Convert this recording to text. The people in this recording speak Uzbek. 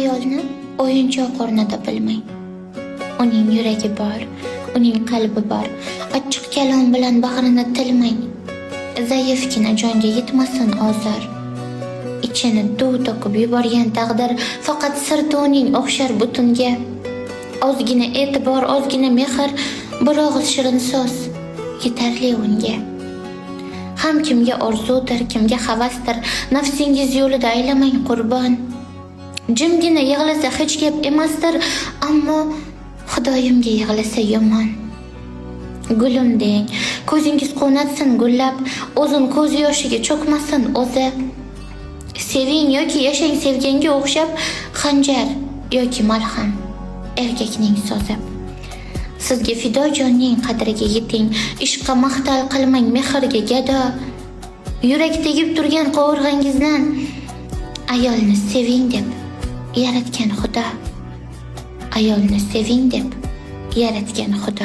Ayolni o'yinchoq o'rnida bilmang. Uning yuragi bor, uning qalbi bor. Achchiq kalom bilan bag'rini tilmang. Zaifgina jonga yetmasin ozor. Ichini duv to'kib yuborgan taqdir faqat sirti uning o'xshar butunga. Ozgina e'tibor, ozgina mehr, bir og'iz shirin so'z yetarli unga. Ham kimga orzudir, kimga havasdir, nafsingiz yo'lida aylamang qurbon. Jimgina yig'lasa hech gap emasdir, ammo Xudoyimga yig'lasa yomon. Gulim deng, ko'zingiz quvnatsin gullab, o'zin ko'z yoshiga cho'kmasin o'zi. Seving yoki yashang sevganga o'xshab, xanjar yoki malham erkakning so'zi. Sizga fido jonning qadriga yeting, ishqqa mahtal qilmang mehrga gado. Yurak tegib turgan qovurg'angizdan ayolni seving deb yaratgan Xudo. Ayolni seving deb yaratgan Xudo.